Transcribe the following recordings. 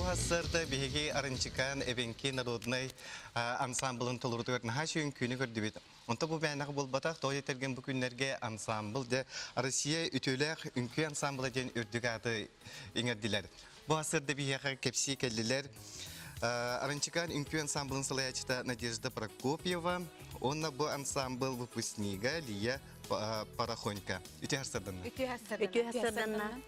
Бу сарсыарда биһиги Арынчыкаан эбэҥки народнай ансамблын толорутугар наһаа үчүгэй күнү көрдүбүт. Онто бу мээнэҕэ буолбатах, тоҕо диэтэргин бу күннэргэ ансамбл дьэ Россия үтүөлээх үҥкүү ансамбла диэн үрдүк ааты иҥэрдилэр. Бу сарсыарда биһиэхэ кэпсии кэллилэр Аранчикаан үҥкүү ансамблын салайааччыта Надежда Прокопьева уонна бу ансамбл выпускнига Лия Парахонька. Үтүө сарсыарданна. Үтүө сарсыарданна.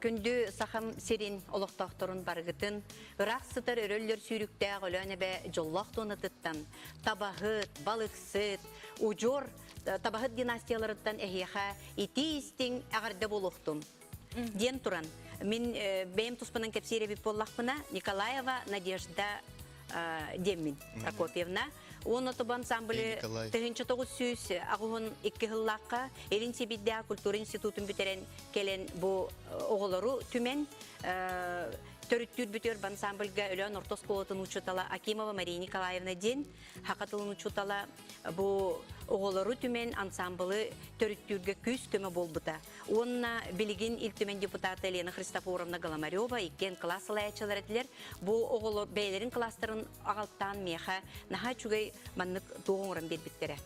Күндү Сахам сирин олохтоохторун барыгытын ыраах сытар өрөллөр сүүрүктээх Өлөөн эбэ дьоллоох туонатыттан табаһыт, балыксыт, удьуор табаһыт династияларыттан эһиэхэ итии-истиҥ эҕэрдэ буолуохтун диэн туран мин бэйэм туспунан кэпсиир эбит буоллахпына Николаева Надежда диэммин Прокопьевна уонна тобу ансамблы 1982 сыллаахха Илин Сибирдээх культура институтун бүтэрэн кэлэн бу оҕолору түмэн төрүттүүр бүтүөр ансамбльга Өлөөн орто оскуолатын учуутала Акимова Мария Николаевна диэн саха тылын учуутала бу оҕолору түмэн ансамблы төрүттүүргэ күүс-көмө буолбута. Уонна билигин Ил Түмэн депутата Елена Христофоровна Голомарева иккиэн кылаас салайааччылар этилэр. Бу оҕолор бэйэлэрин кылаастарын аҕалтаан миэхэ наһаа үчүгэй маннык туох оҥорон биэрбиттэрэ.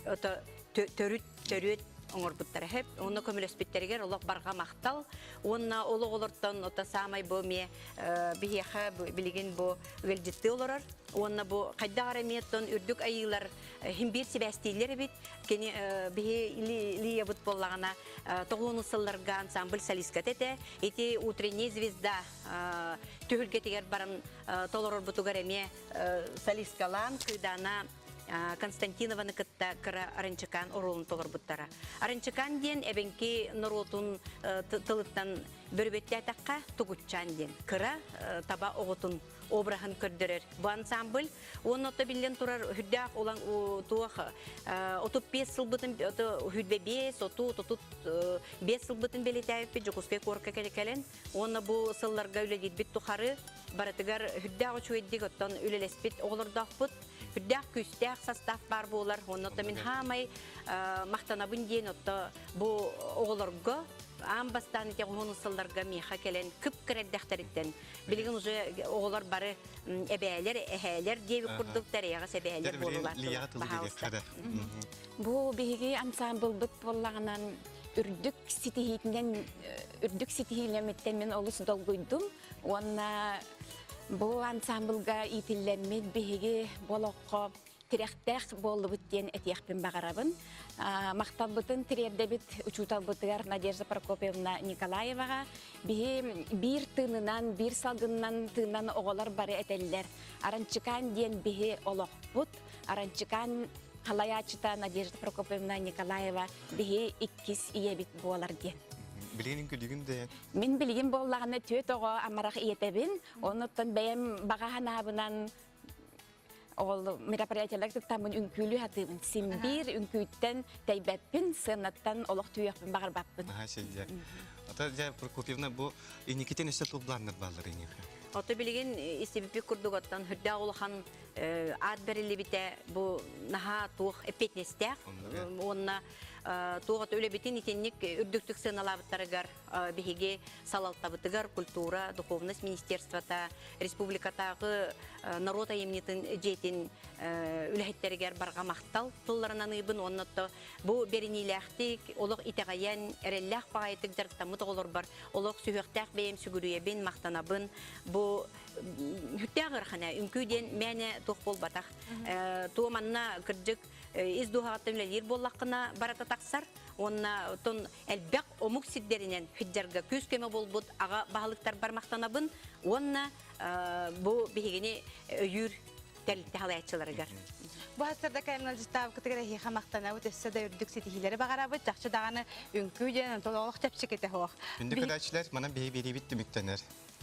Ото төрүт төрүөт оҥорбуттара хэп. Онно көмөлөспүттэригэр олох барҕа махтал. Уонна ол оҕолортон ото саамай бу эмиэ биһиэхэ билигин бу ыалдьыттыы олорор. Уонна бу хайдах эрэ эмиэ үрдүк айыылар хим биир сибээстииллэр эбит. Кини биһи Лиябыт буоллаҕына тоҕуону сылларга ансамбль солистката этэ. Ити утренняя звезда түһүлгэтигэр баран толорорбутугар эмиэ солисткалаан Кыыдаана Константинованы кытта кыра Аранчыкаан оруолун толорбуттара. Аранчыкаан диэн эбэҥки норуотун тылыттан бөрүбэттээтэххэ тугутчаан диэн кыра таба оҕотун обраһын көрдөрөр бу ансамбль. Уонна ото биллэн турар үрдээх улан туох 35 сылбытын 25 30 35 сылбытын бэлиэтээбиппит Дьокуускай куоракка кэлэн уонна бу сылларга үлэлиирбит тухары барытыгар үрдээх үчүгэйдик оттон үлэлэспит оҕолордоохпут. Үрдээх күүстээх састаав баар буолар. Онно мин хаамай махтанабын диэн отто бу оҕолорго аан бастаан ити уһун сылларга миэхэ кэлэн кып кэрэрдэхтэриттэн билигин уже оҕолор бары эбээлэр, эһээлэр диэбит курдук тэрэйэҕэс эбээлэр буолулар. Пожалуйста. Бу биһиги ансамблбыт буоллаҕынан үрдүк ситиһиитинэн үрдүк ситиһиилэмиттэн мин олус долгуйдум уонна бу ансамблга иитиллэммит биһиги бу олоххо тирэхтээх буоллубут диэн этиэхпин баҕарабын. Махталбытын тириэрдэбит учууталбытыгар Надежда Прокопьевна Николаеваҕа. Биһи биир тыынынан, биир салгынынан тыынан оҕолор бары этэллэр. Аранчыкаан диэн биһи олохпут. Аранчыкаан халайааччыта Надежда Прокопьевна Николаева биһи иккис ийэбит буолар диэн. Билигин күлүгүн да Мин билигин буоллаҕына түөт оҕо амарах ийэтэбин. Оннуттан бэйэм баҕа санаабынан Ол мероприятиелар кыттаммын үҥкүүлүү сатыыбын. Син биир үҥкүүттэн тэйбэппин, сыанаттан олох түһүөхпүн баҕарбаппын. Наһаа сылдьар. Ата дьэ Прокопьевна бу инникитин өссө туох планнар бааллар эйиэхэ? Ото билигин истибиппит курдук оттон үрдээх улахан аат бэриллибитэ бу наһаа туох эппиэтинэстээх уонна туох үлэбитин итинник үрдүктүк сыаналаабыттарыгар биһиги салалтабытыгар культура, духовность министерствота, республикатааҕы норуот айымньытын дьиэтин үлэһиттэригэр барҕа махтал тылларын аныыбын уонна бу бэриниилээхтик олох итэҕэйэн эрэллээх баҕайытык дьарыктаммыт оҕолорбор олох сүһүөхтээх бэйэм сүгүрүйэбин, махтанабын. Бу сүрдээх ыарахана үҥкүү диэн мээнэ туох буолбатах. Туо манна кырдьык ис дууһаҕыттан үлэлиир буоллаххына барата тахсар уонна оттон элбэх омук сирдэринэн сылдьарга күүс-көмө буолбут аҕа баһылыктарбар махтанабын уонна бу биһигини өйүүр тэрилтэ салайааччыларыгар. Бу хастарда кэлэн ыалдьыттаабыккытыгар эһиэхэ махтанабыт, өссө да үрдүк ситиһиилэри баҕарабыт. Чахчы даҕаны үҥкүү диэн онтон олох чэпчэкитэ суох. Күндү көрөөччүлэр, манан биһи биэриибит түмүктэнэр.